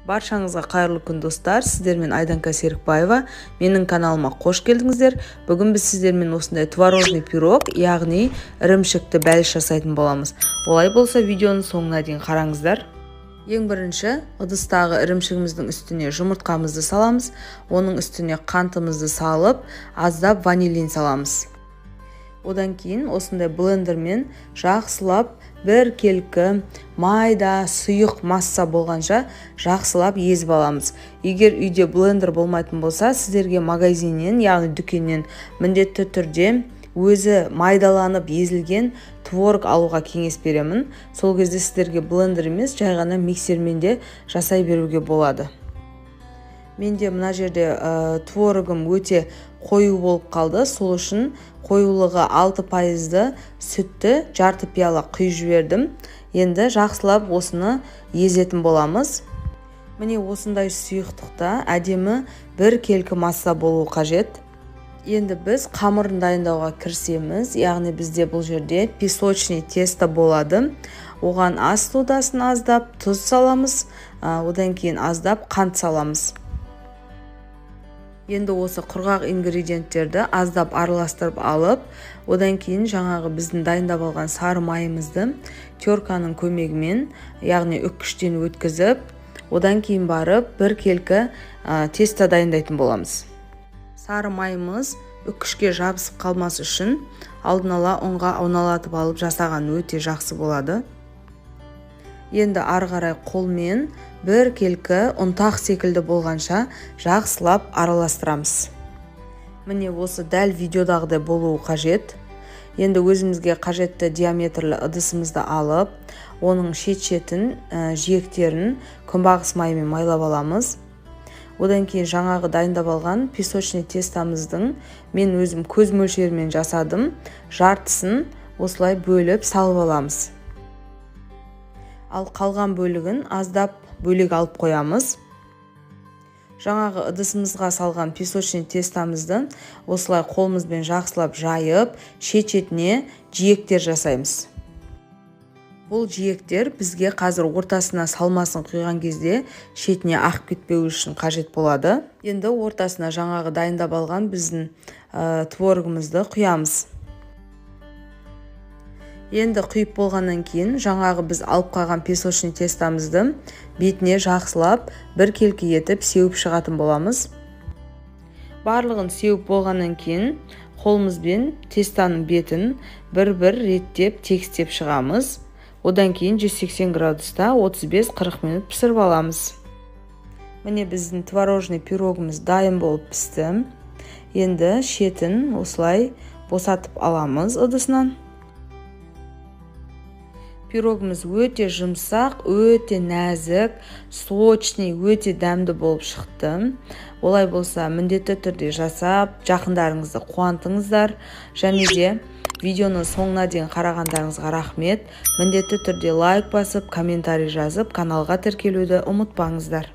Баршаңызға қайырлы күн, достар. Сіздермен Айданка Серікбаева. Менің каналыма қош келдіңіздер. Бүгін біз сіздермен осындай творожный пирог, яғни ірімшікті бәліш жасайтын боламыз. Олай болса, видеоның соңына дейін қараңыздар. Ең бірінші ыдыстағы ірімшігіміздің үстіне жұмыртқамызды саламыз, оның үстіне қантымызды салып, аздап ванилин саламыз. Одан кейін осындай блендермен жақсылап бір келкі майда сұйық масса болғанша жақсылап езіп аламыз. Егер үйде блендер болмайтын болса, сіздерге магазиннен, яғни дүкеннен міндетті түрде өзі майдаланып езілген творог алуға кеңес беремін. Сол кезде сіздерге блендер емес, жай ғана миксермен де жасай беруге болады. Менде мына жерде творогым өте қою болып қалды. Сол үшін қоюлығы 6%-ды сүтті жарты пиала құйып жібердім. Енді жақсылап осыны езетін боламыз. Міне, осындай сұйықтықта әдемі бір келкі масса болуы қажет. Енді біз қамырын дайындауға кірісеміз. Яғни бізде бұл жерде песочный тесто болады. Оған ас содасын аздап, тұз саламыз, одан кейін аздап қант саламыз. Енді осы құрғақ ингредиенттерді аздап араластырып алып, одан кейін жаңағы біздің дайындап алған сары майымызды терканың көмегімен, яғни үккіштен өткізіп, одан кейін барып бір келкі тесто дайындайтын боламыз. Сары майымыз үккішке жабысып қалмас үшін алдын ала ұнға ауналатып алып жасаған өте жақсы болады. Енді ары қарай қолмен бір келкі ұнтақ секілді болғанша жақсылап араластырамыз. Міне, осы дәл видеодағыдай болуы қажет. Енді өзімізге қажетті диаметрлі ыдысымызды алып, оның шет-шетін, жиектерін күнбағыс майымен майлап аламыз. Одан кейін жаңағы дайындап алған песочный тестамыздың, мен өзім көз мөлшерімен жасадым, жартысын осылай бөліп салып аламыз. Ал қалған бөлігін аздап бөлек алып қоямыз. Жаңағы ыдысымызға салған песочный тестамызды осылай қолымызбен жақсылап жайып, шет-шетіне жиектер жасаймыз. Бұл жиектер бізге қазір ортасына салмасын құйған кезде шетіне ағып кетпеу үшін қажет болады. Енді ортасына жаңағы дайындап алған біздің творогымызды құямыз. Енді құйып болғаннан кейін жаңағы біз алып қалған песочный тестамызды бетіне жақсылап бір келкі етіп сеуіп шығатын боламыз. Барлығын сеуіп болғаннан кейін қолымызбен тестаның бетін бір-бір реттеп тегістеп шығамыз. Одан кейін 180 градуста 35-40 минут пісіріп аламыз. Міне, біздің творожный пирогымыз дайын болып пісті. Енді шетін осылай босатып аламыз ыдысынан. Пирогымыз өте жұмсақ, өте нәзік, сочный, өте дәмді болып шықты. Олай болса, міндетті түрде жасап, жақындарыңызды қуантыңыздар. Және де видеоның соңына дейін қарағандарыңызға рахмет. Міндетті түрде лайк басып, комментарий жазып, каналға тіркелуді ұмытпаңыздар.